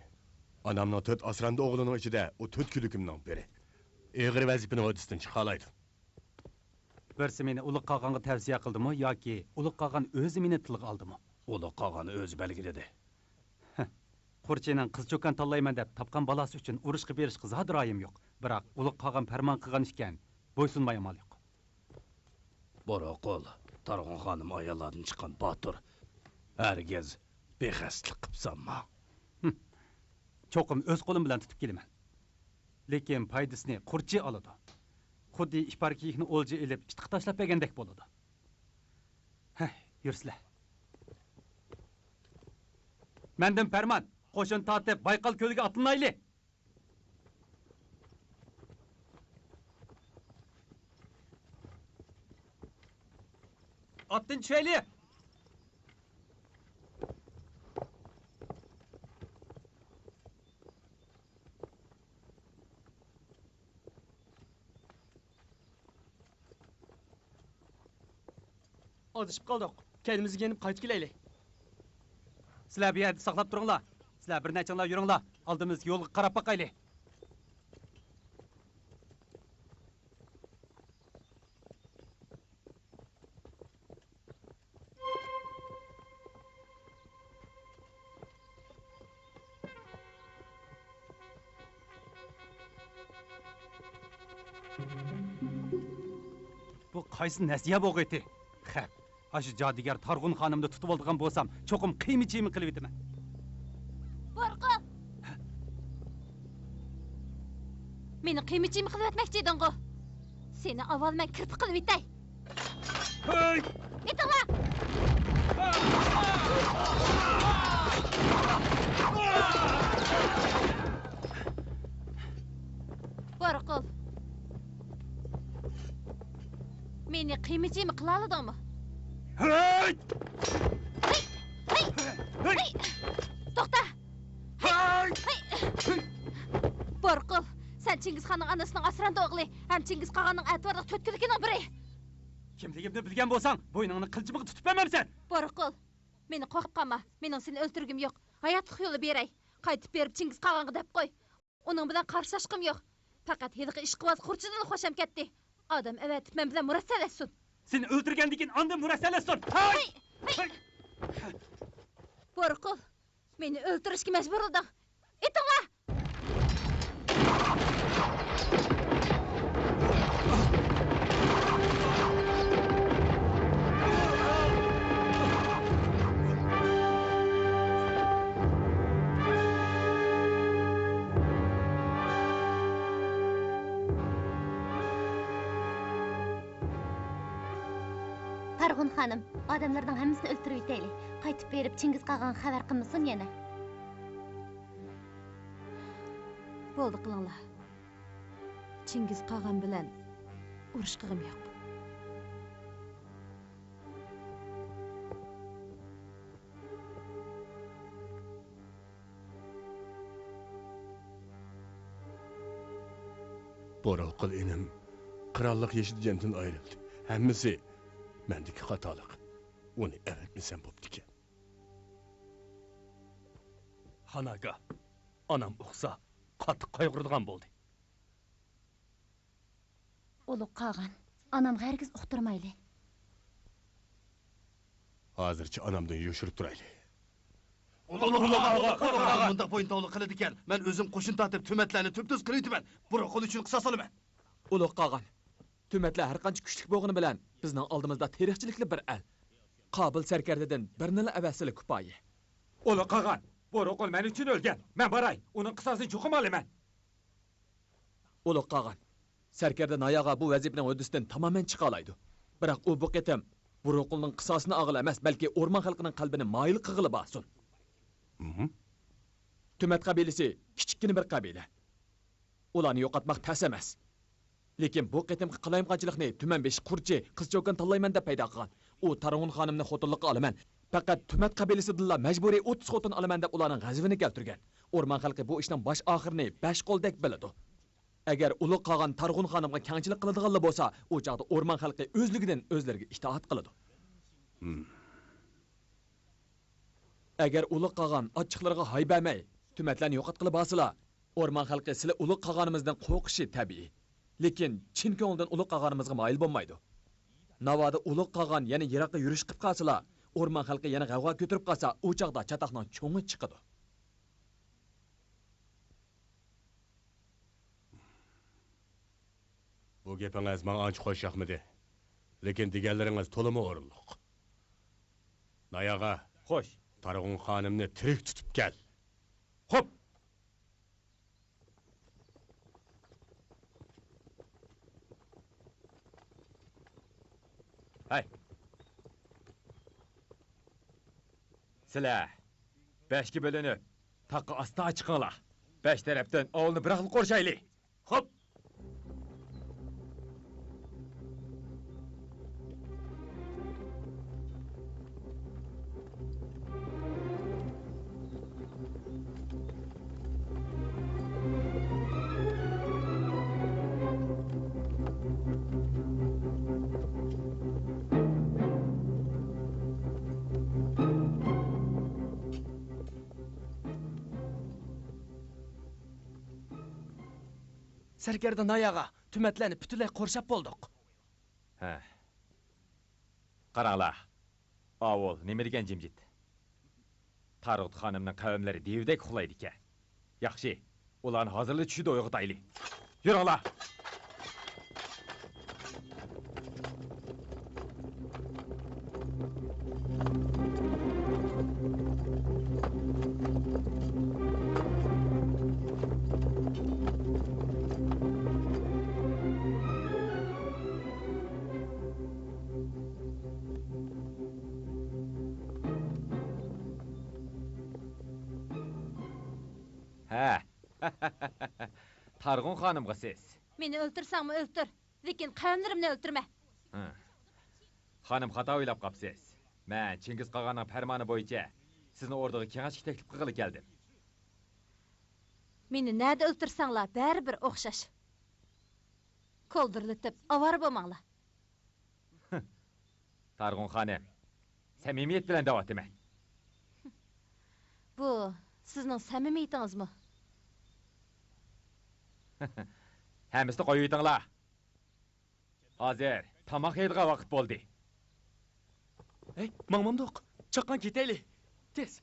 ئانامنىڭ تۆت ئاسرامدى ئوغلىنىڭ ئىچىدە ئۇ تۆت كۈلۈكۈمنىڭ بىرى. ئېغىر ۋەزىپىنى ھۆددىسىدىن چىقالايدۇ. بىرسى مېنى ئۇلۇغ قاغانغا تەۋسىيە قىلدىمۇ ياكى ئۇلۇغ قاغان ئۆزى مېنى تىلغا ئالدىمۇ؟ ئۇلۇغ قاغان ئۆزى بەلگىلىدى. ھە، قۇرچىنىڭ قىز چوكان تاللايمەن دەپ تاپقان بالاسى ئۈچۈن ئۇرۇشقا بېرىشقا زادى رايىم يوق. بىراق ئۇلۇغ قاغان پەرمان قىلغان ئىكەن، بويسۇنماي ئامال يوق. بوروقۇل، تارغۇن خانىم ئاياللاردىن چىققان باتۇر. ھەرگىز بىخەستەلىك قىپسانما. ھىم. چوقۇم ئۆز قولۇم بىلەن تۇتۇپ كېلىمەن. لېكىن پايدىسىنى قۇرچى ئالىدۇ. خۇددى ئىپار كېيىكنى ئولجا ئېلىپ ئىتقا تاشلاپ بەرگەندەك بولىدۇ. ھەي، يۈرسىلە. مەندىن پەرمان، قوشۇن تارتىپ بايقال كۆلىگە ئاتلىنايلى. ئاتتىن چۈشەيلى! ئادىشىپ قالدۇق. كەينىمىزگە يېنىپ قايتىپ كېلەيلى. سىلەر بۇ يەردە ساقلاپ تۇرۇڭلار. سىلەر بىر نەچچىڭلار يۈرۈڭلار. ئالدىمىزدىكى يولغا قاراپ باقايلى. بۇ قايسى نەسىھە بوغىتى؟ خەپ، ئاشۇ جادۇگەر تارغۇن خانىمنى تۇتۇۋالىدىغان بولسام، چوقۇم قىيما چىيما قىلىۋېتىمەن. بورقۇل! مېنى قىيما چىيما قىلىۋەتمەكچى ئىدىڭغۇ؟ سېنى ئاۋۋال مەن كىرپىك قىلىۋېتەي. ھەي! ئېتىڭلار! ئىمىجىمى قىلالىدىڭمۇ؟ ھەي! ھەي! ھەي! ھەي! ھەي! توختا! ھەي! ھەي! بورقۇل، سەن چىڭگىزخاننىڭ ئانىسىنىڭ ئاسراندى ئوغلى ھەم چىڭگىز قاغاننىڭ ئەتىۋارلىق تۆت كۆلىكىنىڭ بىرى. كىملىكىمنى بىلگەن بولساڭ، بوينۇڭنى قىلچىمىغا تۇتۇپ بەرمەمسەن. بورقۇل، مېنى قورقۇپ قالما، مېنىڭ سېنى ئۆلتۈرگۈم يوق. ھاياتلىق يولى بېرەي. قايتىپ بېرىپ چىڭگىز قاغانغا دەپ قوي. ئۇنىڭ بىلەن قارشىلاشقۇم يوق. پەقەت ھېلىقى ئىشقىۋاز خۇرجىنىلا خۇشام كەتتى. ئادەم ئەۋەتىپ مەن بىلەن مۇرەسسەلەشسۇن. سېنى ئۆلتۈرگەندىن كېيىن ئاندىن مۇرەسسەلەشسۇن. ھاي! ھاي! ھاي! بورقۇل، مېنى ئۆلتۈرۈشكە مەجبۇرلىدىڭ. ئېتىڭلار! تارغۇن خانىم، ئادەملەرنىڭ ھەممىسىنى ئۆلتۈرۈۋېتەيلى. قايتىپ بېرىپ چىڭگىز قاغانغا خەۋەر قىلمىسۇن يەنە. بولدى، قىلىڭلار. چىڭگىز قاغان بىلەن ئۇرۇشقۇغۇم يوق. بورۇقۇل ئىنىم، قىرانلىق يېشىدا جەندىن ئايرىلدى. ھەممىسى مەندىكى خاتالىق. ئۇنى ئەۋەتمىسەم بوپتىكەن. خاناگا، ئانام ئۇقسا، قاتتىق قايغۇرىدىغان بولدى. ئۇلۇغ قاغان، ئانامغا ھەرگىز ئۇقتۇرمايلى. ھازىرچە ئانامدىن يوشۇرۇپ تۇرايلى. ئۇلۇغ قاغان، ئۇلۇغ قاغان مۇنداق بويۇن تاۋلىق قىلىدىكەن، مەن ئۆزۈم قوشۇن تارتىپ تۆمەتلەرنى تۈپتۈز قىلىۋېتىمەن. بۇرۇقۇل ئۈچۈن قىساس ئالىمەن. ئۇلۇغ قاغان، تۆمەتلەر ھەرقانچە كۈچلۈك بولغىنى بىلەن، بىزنىڭ ئالدىمىزدا تېرىقچىلىكلا بىر ئەل. قابىل سەركەردىدىن بىرنىلا ئەۋەتسىلە كۇپايە. ئۇلۇغ قاغان، بۇرۇقۇل مەن ئۈچۈن ئۆلگەن. مەن باراي، ئۇنىڭ قىساسىنى چوقۇم ئالىمەن. ئۇلۇغ قاغان، سەركەردە ناياغا بۇ ۋەزىپىنىڭ ھۆددىسىدىن تامامەن چىقالايدۇ. بىراق ئۇ بۇ قېتىم بۇرۇقۇلنىڭ قىساسىنى ئالغىلى ئەمەس، بەلكى ئورمان خەلقىنىڭ قەلبىنى مايىل قىلغىلى بارسۇن. مم. تۈمەت قەبىلىسى كىچىككىنە بىر قەبىلە. ئۇلارنى يوقاتماق تەس ئەمەس. لېكىن بۇ قېتىمقى قالايمىقانچىلىقنى تۈمەن بېشى قۇرچى، قىز چوكان تاللايمەن دەپ پەيدا قىلغان. ئۇ تارغۇن خانىمنى خوتۇنلۇققا ئالىمەن، پەقەت تۈمەت قەبىلىسىدىنلا مەجبۇرىي ئوتتۇز خوتۇن ئالىمەن دەپ ئۇلارنىڭ غەزىپىنى كەلتۈرگەن. ئورمان خەلقى بۇ ئىشنىڭ باش ئاخىرىنى بەش قولدەك بىلىدۇ. ئەگەر ئۇلۇغ قاغان تارغۇن خانىمغا كەڭچىلىك قىلىدىغانلا بولسا، ئۇ چاغدا ئورمان خەلقى ئۆزلۈكىدىن ئۆزلىرىگە ئىتائەت قىلىدۇ. ھىم. ئەگەر ئۇلۇغ قاغان ئاچچىقلىرىغا ھاي بەرمەي، تۈمەتلەرنى يوقاتقىلى بارسىلا، ئورمان خەلقى سىلە ئۇلۇغ قاغانىمىزدىن قورقۇشى تەبىئىي. لېكىن چىن كۆڭلىدىن ئۇلۇغ قاغانىمىزغا مايىل بولمايدۇ. ناۋادا ئۇلۇغ قاغان يەنە يىراققا يۈرۈش قىپ قالسىلا، ئورمان خەلقى يەنە غەۋغا كۆتۈرۈپ قالسا، ئۇ چاغدا چاتاقنىڭ چوڭى چىقىدۇ. بۇ گېپىڭىز ماڭا ئانچە خوش ياقمىدى. لېكىن دېگەنلىرىڭىز تولىمۇ ئورۇنلۇق. ناياغا. خوش. تارغۇن خانىمنى تىرىك تۇتۇپ كەل. خوپ. ھەي. سىلەر بەشكە بۆلۈنۈپ، تاغقا ئاستا چىقىڭلار. بەش تەرەپتىن ئاۋۇلنى بىراقلا قورشايلى. خوپ. سەركەردە ناياغا، تۈمەتلەرنى پۈتۈنلەي قورشاپ بولدۇق. ھە. قاراڭلار، ئاۋۇل نېمە دېگەن جىمجىت. تارغۇت خانىمنىڭ قەۋملىرى دېۋىدەك ئۇخلايدىكەن. ياخشى، ئۇلارنى ھازىرلا چۈشىدە ئويغىتايلى. يۈرۈڭلار! ھە. تارغۇن خانىمغا سىز. مېنى ئۆلتۈرسەڭمۇ ئۆلتۈر، لېكىن قەۋملىرىمنى ئۆلتۈرمە. ھە. خانىم، خاتا ئويلاپ قاپسىز. مەن چىڭگىز قاغاننىڭ پەرمانى بويىچە سىزنى ئوردىغا كېڭەشكە تەكلىپ قىلغىلى كەلدىم. مېنى نەدە ئۆلتۈرسەڭلار، بەرىبىر ئوخشاش. كولدۇرلىتىپ ئاۋارە بولماڭلار. تارغۇن خانىم، سەمىمىيەت بىلەن دەۋاتىمەن. بۇ سىزنىڭ سەمىمىيىتىڭىزمۇ؟ ھەممىسىنى قويۇۋېتىڭلار. ھازىر تاماق يەيدىغان ۋاقىت بولدى. ھەي، ماڭمامدۇق. چاققان كېتەيلى. تېز.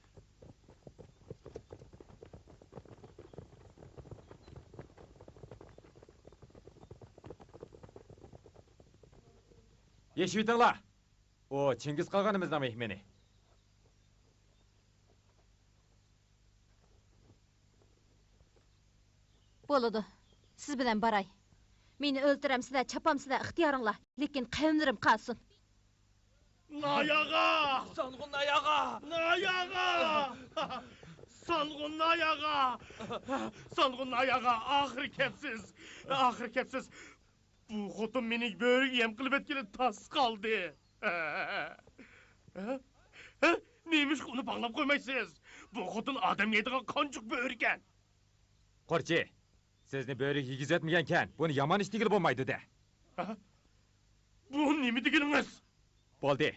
يېشىۋېتىڭلار. ئۇ چىڭگىز قاغىنىمىزنىڭ مېھمىنى. بولىدۇ. سىز بىلەن باراي. مېنى ئۆلتۈرەمسىلەر، چاپامسىلەر، ئىختىيارىڭلار. لېكىن قەۋملىرىم قالسۇن. ناياغا! سانغۇن ناياغا! ناياغا! سانغۇن ناياغا! سانغۇن ناياغا! ئاخىرى كەپسىز! ئاخىرى كەپسىز! بۇ خوتۇن مېنى بۆرە يەم قىلىۋەتكىلى تاس قالدى. ھە؟ ھە؟ نېمىشقا ئۇنى باغلاپ قويمايسىز؟ بۇ خوتۇن ئادەم يەيدىغان قانچۇق بۆرىكەن. قورچى، سىزنى بۆرە يېگۈزۈۋەتمىگەنكەن، بۇنى يامان ئىش دېگىلى بولمايدۇ-دە. ھە؟ بۇ نېمە دېگىنىڭىز؟ بولدى.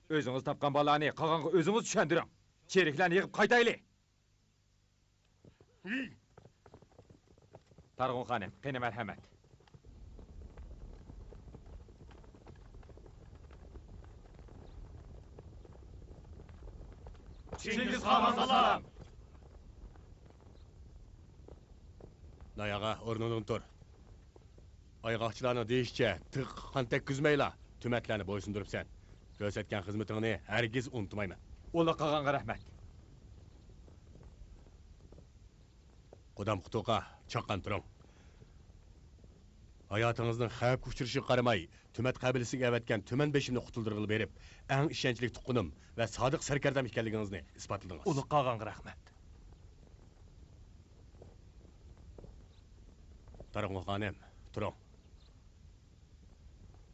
ئۆزىڭىز تاپقان بالىلارنى قاغانغا ئۆزىڭىز چۈشەندۈرۈڭ. چېرىكلەرنى يىغىپ قايتايلى. تارغۇن خانىم، قېنى مەرھەمەت. چىڭگىز خانغا سالام. ناياغا، ئورنۇڭدىن تۇر. ئايغاقچىلارنىڭ دېيىشىچە، تىغىققا قان تەگكۈزمەيلا، تۈمەتلەرنى بويسۇندۇرۇپسەن. كۆرسەتكەن خىزمىتىڭنى ھەرگىز ئۇنتۇمايمەن. ئۇلۇغ قاغانغا رەھمەت. قۇدام قۇتۇقا، چاققان تۇرۇڭ. ھاياتىڭىزنىڭ خەۋپكە ئۇچرىشىغا قارىماي، تۈمەت قەبىلىسىگە ئەۋەتكەن تۈمەن بېشىمنى قۇتۇلدۇرغىلى بېرىپ، ئەڭ ئىشەنچلىك تۇغقىنىم ۋە سادىق سەركەردەم ئىكەنلىكىڭىزنى ئىسپاتلىدىڭىز. ئۇلۇغ قاغانغا رەھمەت. تارغۇن خانىم، تۇرۇڭ.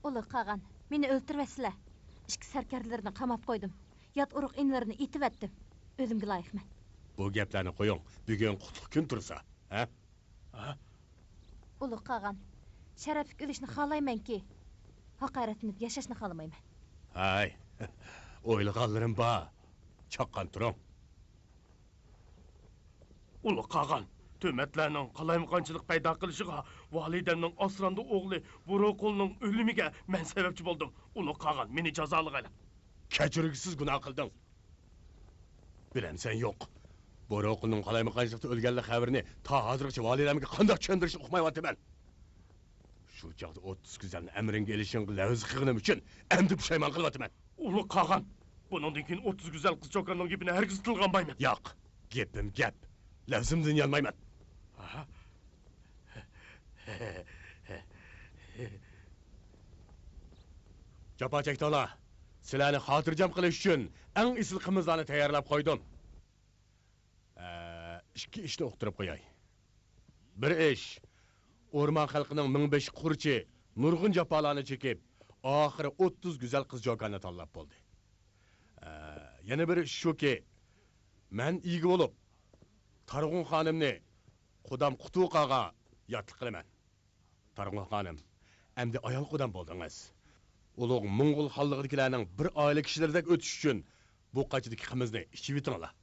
ئۇلۇغ قاغان، مېنى ئۆلتۈرۈۋەتسىلە. ئىككى سەركەردىلىرىنى قاماپ قويدۇم. يات ئۇرۇق ئىنىلىرىنى ئېتىۋەتتىم. ئۆلۈمگە لايىقمەن. بۇ گەپلەرنى قويۇڭ، بۈگۈن قۇتلۇق كۈن تۇرسا، ھە؟ ھە؟ ئۇلۇغ قاغان، شەرەپلىك ئۆلۈشنى خالايمەنكى، ھاقارەتلىنىپ ياشاشنى خالىمايمەن. ھەي، ئويلىغانلىرىم بار. چاققان تۇرۇڭ. ئۇلۇغ قاغان، تۆمەتلەرنىڭ قالايمىقانچىلىق پەيدا قىلىشىغا ۋالىدەمنىڭ ئاسراندى ئوغلى بۇرۇقۇلنىڭ ئۆلۈمىگە مەن سەۋەبچى بولدۇم. ئۇلۇغ قاغان، مېنى جازالىغايلا. كەچۈرگۈسىز گۇناھ قىلدىڭ. بىلەمسەن يوق، بۇرۇقۇلنىڭ قالايمىقانچىلىقتا ئۆلگەنلىك خەۋىرىنى تا ھازىرغىچە ۋالىدەمگە قانداق چۈشەندۈرۈشنى ئۇقمايۋاتىمەن. شۇ چاغدا ئوتتۇز گۈزەلنى ئەمرىڭگە ئېلىشىڭغا لەۋز قىلغىنىم ئۈچۈن ئەمدى پۇشايمان قىلىۋاتىمەن. ئۇلۇغ قاغان، بۇنىڭدىن كېيىن ئوتتۇز گۈزەل قىز چوكاننىڭ گېپىنى ھەرگىز تىلغا ئالمايمەن. ياق، گېپىم گەپ، لەۋزىمدىن يانمايمەن. ھە؟ جاپا چەكتىڭلار. سىلەرنى خاتىرجەم قىلىش ئۈچۈن ئەڭ ئېسىل قىمىزلارنى تەييارلاپ قويدۇم. ئە، ئىككى ئىشنى ئۇقتۇرۇپ قوياي. بىر ئىش، ئورمان خەلقىنىڭ مىڭبېشى قورچى نۇرغۇن جاپالارنى چېكىپ، ئاخىرى ئوتتۇز گۈزەل قىز چوكاننى تاللاپ بولدى. ئە، يەنە بىر ئىش شۇكى، مەن ئىگە بولۇپ، تارغۇن خانىمنى قۇدام قۇتۇقاغا ياتلىق قىلىمەن. تارغۇن خانىم، ئەمدى ئايال قۇدام بولدىڭىز. ئۇلۇغ موڭغۇل خانلىقىدىكىلەرنىڭ بىر ئائىلە كىشىلىرىدەك ئۆتۈش ئۈچۈن بۇ قاچىدىكى قىمىزنى ئىچىۋېتىڭلار.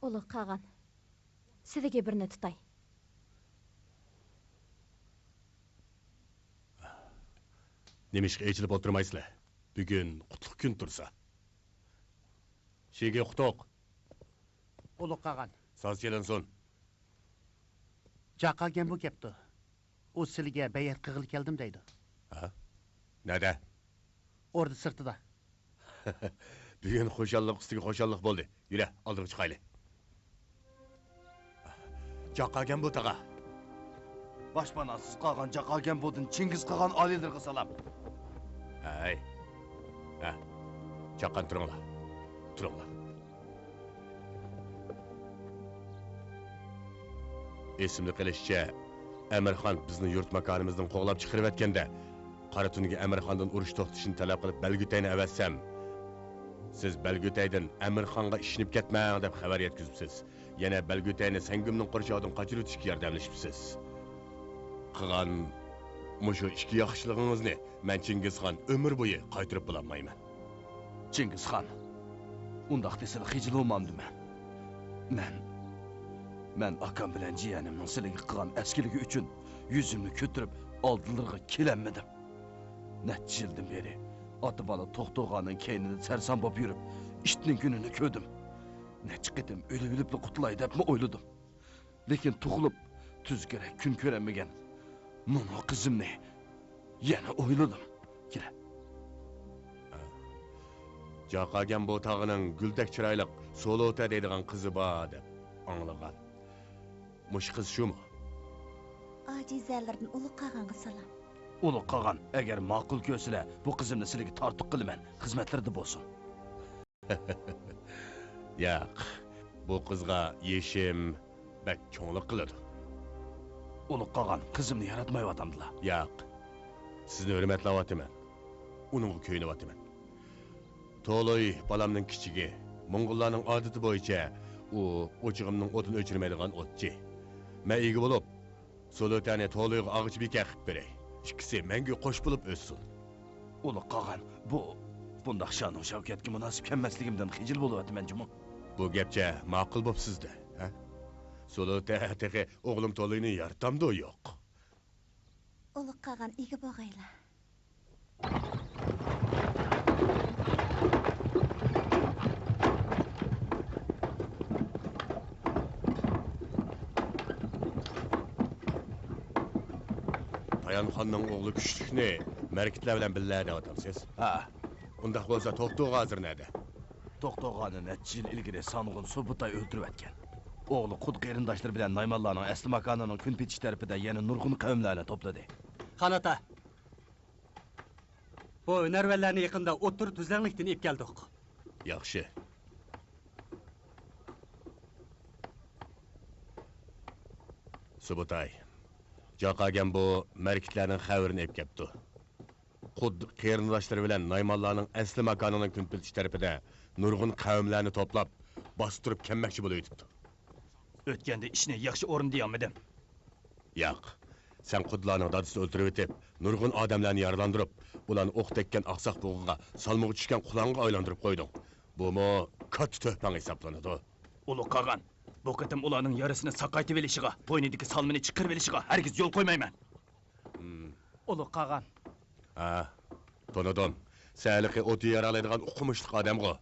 ئۇلۇغ قاغان، سىلىگە بىرنى تۇتاي. نېمىشقا ئېچىلىپ ئولتۇرمايسىلەر؟ بۈگۈن قۇتلۇق كۈن تۇرسا. شىگې قۇتۇق. ئۇلۇغ قاغان. ساز چېلىنسۇن. جاقا گەنبۇ كەپتۇ. ئۇ سىلىگە بەيئەت قىغىلى كەلدىم دەيدۇ. ھە؟ نەدە؟ ئوردا سىرتىدا. بۈگۈن خۇشاللىق ئۈستىگە خۇشاللىق بولدى. يۈرە، ئالدىغا چىقايلى. جاقاگەن بۇ تاغا. باشپاناسىز قالغان جاقاگەن بۇدىن چىڭگىز قاغان ئالىيلىرىغا سالام. ھەي. ھە. چاققان تۇرۇڭلار. تۇرۇڭلار. ئېسىمدە قېلىشىچە، ئەمىرخان بىزنى يۇرت ماكانىمىزدىن قوغلاپ چىقىرىۋەتكەندە، قارا تۈنگە ئەمىرخاندىن ئۇرۇش توختىتىشنى تەلەپ قىلىپ بەلگۈتەينى ئەۋەتسەم، سىز بەلگۈتەيدىن ئەمىرخانغا ئىشىنىپ كەتمەڭ دەپ خەۋەر يەتكۈزۈپسىز. يەنە بەلگۈتەينى سەڭگۈمنىڭ قورشاۋىدىن قاچۇرۇۋېتىشكە ياردەملىشىپسىز. قىغان مۇشۇ ئىككى ياخشىلىقىڭىزنى مەن چىڭگىزخان ئۆمۈر بويى قايتۇرۇپ بولالمايمەن. چىڭگىزخان، ئۇنداق دېسىلا خىجىل بولمامدىمەن؟ مەن، مەن ئاكام بىلەن جىيەنىمنىڭ سىلىگە قىلغان ئەسكىلىكى ئۈچۈن يۈزۈمنى كۆتۈرۈپ ئالدىلىرىغا كېلەلمىدىم. نەچچە يىلدىن بېرى ئاتا-بالا توختىغاننىڭ كەينىدە سەرسان بولۇپ يۈرۈپ، ئىتنىڭ كۈنىنى كۆردۈم. نەچچە قېتىم ئۆلۈۋېلىپلا قۇتۇلاي دەپمۇ ئويلىدىم. لېكىن تۇغۇلۇپ تۈزۈكرەك كۈن كۆرەلمىگەن مۇنۇ قىزىمنى يەنە ئويلىدىم. كېلە. جاقاگەن بۇ تاغىنىڭ گۈلدەك چىرايلىق سولوتە دەيدىغان قىزى بار دەپ ئاڭلىغان. مۇشۇ قىز شۇمۇ؟ ئاجىزەلىرىدىن ئۇلۇغ قاغانغا سالام. ئۇلۇغ قاغان، ئەگەر ماقۇل كۆرسىلە، بۇ قىزىمنى سىلىگە تارتۇق قىلىمەن، خىزمەتلىرىدە بولسۇن. ياق، بۇ قىزغا يېشىم بەك چوڭلۇق قىلىدۇ. ئۇلۇغ قاغان، قىزىمنى ياراتمايۋاتامدىلا؟ ياق، سىزنى ھۆرمەتلەۋاتىمەن، ئۇنىڭغا كۆيۈنۈۋاتىمەن. تولۇي بالامنىڭ كىچىكى، موڭغۇللارنىڭ ئادىتى بويىچە ئۇ ئوچىقىمنىڭ ئوتىنى ئۆچۈرمەيدىغان ئوتچى. مەن ئىگە بولۇپ، سولۆتەنى تولۇيغا ئاغىچ بىكەن قىلىپ بېرەي. ئىككىسى مەڭگۈ قوش بولۇپ ئۆتسۇن. ئۇلۇغ قاغان، بۇ، بۇنداق شانۇ شەۋكەتكە مۇناسىپ كەلمەسلىكىمدىن خىجىل بولۇۋاتىمەن جۇمۇ. بۇ گەپچە ماقۇل بوپسىز-دە، ھە؟ سولۆتە تېخى ئوغلۇم تولۇينى يارىتامدۇ يوق؟ ئۇلۇغ قاغان ئىگە بولغايلا. تايانخاننىڭ ئوغلى كۈچلۈكنى مەركىتلەر بىلەن بىللە دەۋاتامسىز؟ ھە. ئۇنداق بولسا توختوغا ھازىر نەدە؟ توختوغانى نەچچە يىل ئىلگىرى سانغۇن سۇبۇتاي ئۆلتۈرۈۋەتكەن. ئوغلى قۇد قېرىنداشلىرى بىلەن نايمانلارنىڭ ئەسلى ماكانىنىڭ كۈنپېتىش تەرىپىدە يەنە نۇرغۇن قەۋملەرنى توپلىدى. خان ئاتا، بۇ ھۈنەرۋەنلەرنى يېقىندا ئوتتۇرا تۈزلەڭلىكتىن ئېلىپ كەلدۇق. ياخشى. سۇبۇتاي، جاقاگەن بۇ مەركىتلەرنىڭ خەۋىرىنى ئېلىپ كەپتۇ. قۇد قېرىنداشلىرى بىلەن نايمانلارنىڭ ئەسلى ماكانىنىڭ كۈنپېتىش تەرىپىدە نۇرغۇن قەۋملەرنى توپلاپ، باستۇرۇپ كەلمەكچى بولۇۋېتىپتۇ. ئۆتكەندە ئىشنى ياخشى ئورۇندىيالمىدىم. ياق، سەن قۇدلارنىڭ دادىسىنى ئۆلتۈرۈۋېتىپ، نۇرغۇن ئادەملەرنى يارىلاندۇرۇپ، ئۇلارنى ئوق تەگكەن ئاقساق بۇغىغا، سالمىغا چۈشكەن قۇلانغا ئايلاندۇرۇپ قويدۇڭ. بۇمۇ كاتتا تۆھپەڭ ھېسابلىنىدۇ. ئۇلۇغ قاغان، بۇ قېتىم ئۇلارنىڭ يارىسىنى ساقايتىۋېلىشىغا، بوينىدىكى سالمىنى چىقىرىۋېلىشىغا ھەرگىز يول قويمايمەن. ھىم. ئۇلۇغ قاغان. ھە، تونۇدۇم. سەن ھېلىقى ئوت يارالايدىغان ئوقۇمۇشلۇق ئادەمغۇ؟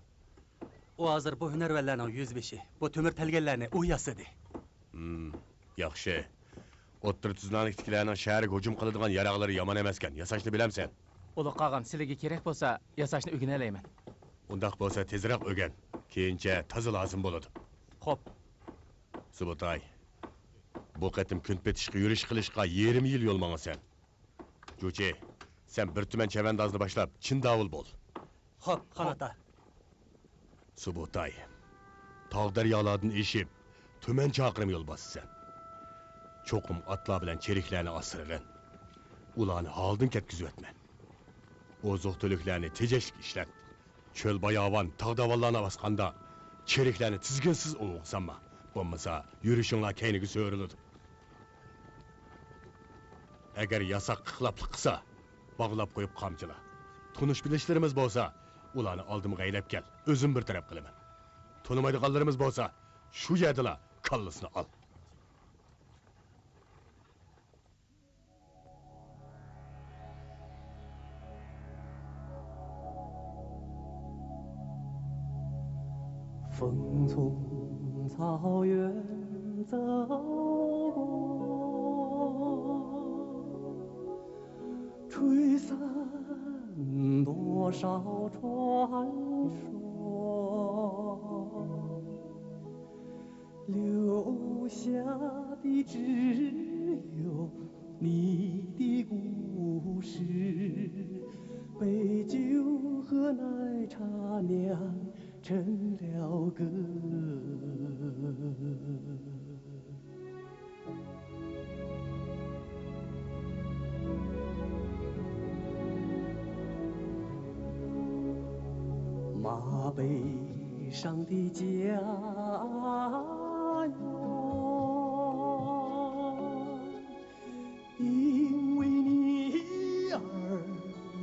ئۇ ھازىر بۇ ھۈنەرۋەنلەرنىڭ يۈزبېشى. بۇ تۆمۈر تەلگەنلەرنى ئۇ ياسىدى. ھىم، ياخشى. ئوتتۇرا تۈزلەڭلىكتىكىلەرنىڭ شەھەرگە ھۇجۇم قىلىدىغان ياراغلىرى يامان ئەمەسكەن. ياساشنى بىلەمسەن؟ ئۇلۇغ قاغان، سىلىگە كېرەك بولسا، ياساشنى ئۆگىنەلەيمەن. ئۇنداق بولسا تېزرەك ئۆگەن. كېيىنچە تازا لازىم بولىدۇ. خوپ. سۇبۇتاي، بۇ قېتىم كۈنپېتىشقا يۈرۈش قىلىشقا يېرىم يىل يول ماڭىسەن. جۇچى، سەن بىر تۈمەن چەۋەندازنى باشلاپ، چىن داۋۇل بول. خوپ، خان ئاتا. سۇبۇتاي، تاغ دەريالاردىن ئېشىپ، تۈمەن چاقىرىم يول باسىسەن. چوقۇم ئاتلار بىلەن چېرىكلەرنى ئاسرىغىن. ئۇلارنى ھالىدىن كەتكۈزۈۋەتمە. ئوزۇق-تۈلۈكلەرنى تېجەشلىك ئىشلەت. چۆل-باياۋان، تاغ-داۋانلارنى باسقاندا، چېرىكلەرنى تىزگىنسىز ئوۋغا سالما. بولمىسا، يۈرۈشۈڭلار كەينىگە سۆرىلىدۇ. ئەگەر ياساق خىلاپلىق قىلسا، باغلاپ قويۇپ قامچىلا. تونۇش-بىلىشلىرىمىز بولسا، ئۇلارنى ئالدىمغا ھەيدەپ كەل، ئۆزۈم بىر تەرەپ قىلىمەن. تونۇمايدىغانلىرىمىز بولسا، شۇ يەردىلا كاللىسىنى ئال. 风从草原走过，吹散多少传说，留下的只有你的故事，杯酒和奶茶酿成了歌。马背上的家园，因为你而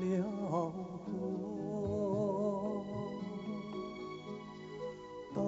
辽阔。到